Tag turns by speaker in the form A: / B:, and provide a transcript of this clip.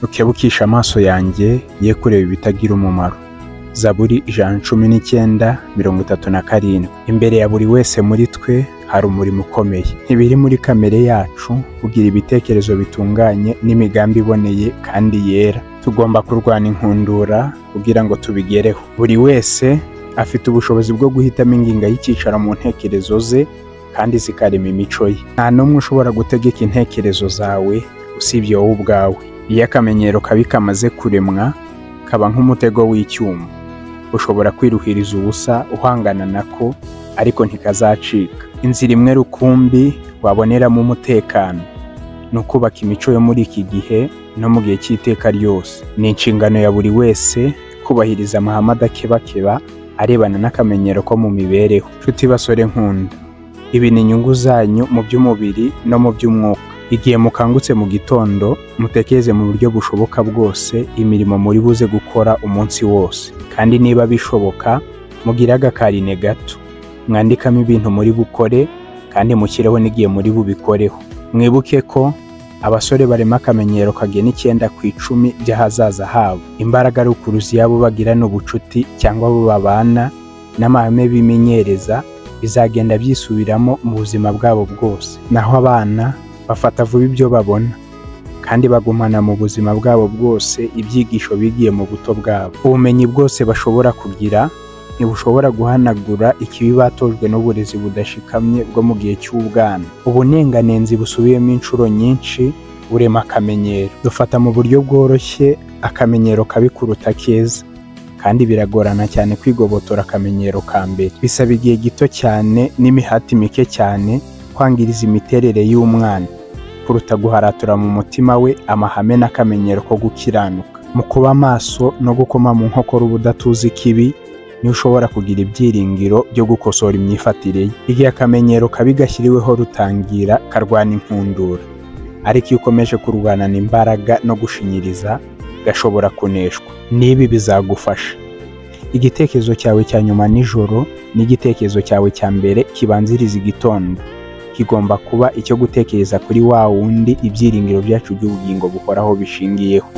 A: Ukebukisha amaso yanjye ye kureba ibitagira umumaro. Zaburi 119:37. Imbere ya buri wese muri twe hari umurimo ukomeye. Ntibiri muri kamere yacu kugira ibitekerezo bitunganye n'imigambi iboneye kandi yera. Tugomba kurwana inkundura kugira ngo tubigereho. Buri wese afite ubushobozi bwo guhitamo ingingo y'icyicaro mu ntekerezo ze kandi zikarema imico ye. Nta n'umwe ushobora gutegeka intekerezo zawe usibye wowe ubwawe. Iyo akamenyero kabi kamaze kuremwa, kaba nk'umutego w'icyuma. Ushobora kwiruhiriza ubusa uhangana nako, ariko ntikazacika. Inzira imwe rukumbi waboneramo umutekano ni ukubaka imico yo muri iki gihe no mu gihe cy'iteka ryose. Ni inshingano ya buri wese kubahiriza amahame adakebakeba arebana n'akamenyero ko mu mibereho. Nshuti basore nkunda, ibi ni inyungu zanyu mu by'umubiri no mu by'umwuka. Igihe mukangutse mu gitondo, mutekereze mu buryo bushoboka bwose imirimo muri buze gukora umunsi wose. Kandi niba bishoboka, mugire agakarine gato, mwandikamo ibintu muri bukore kandi mushyireho n'igihe muri bubikoreho. Mwibuke ko abasore barema akamenyero kagena 9 ku 10 by'ahazaza habo. Imbaraga rukuruzi yabo bagirana ubucuti cyangwa abo babana n'amahame bimenyereza bizagenda byisubiramo mu buzima bwabo bwose. Naho abana bafata vuba ibyo babona kandi bagumana mu buzima bwabo bwose ibyigisho bigiye mu buto bwabo. Ubumenyi bwose bashobora kugira ntibushobora guhanagura ikibi batojwe n'uburezi budashikamye bwo mu gihe cy'ubwana. Ubunenganenzi busubiyemo inshuro nyinshi burema akamenyero. Dufata mu buryo bworoshye akamenyero kabi kuruta keza, kandi biragorana cyane kwigobotora akamenyero ka mbere. Bisaba igihe gito cyane n'imihati mike cyane kwangiriza imiterere y'umwana kuruta guharatura mu mutima we amahame n'akamenyero ko gukiranuka. Mu kuba maso no gukoma mu nkokora ubudatuza ikibi, niho ushobora kugira ibyiringiro byo gukosora imyifatire ye. Igihe akamenyero kabi gashyiriweho rutangira, karwana inkundura, ariko iyo ukomeje kurwanana imbaraga no gushinyiriza, gashobora kuneshwa. N'ibi bizagufasha. Igitekerezo cyawe cya nyuma nijoro n'igitekerezo cyawe cya mbere kibanziriza igitondo kigomba kuba icyo gutekereza kuri wa wundi ibyiringiro byacu by'ubugingo buhoraho bishingiyeho.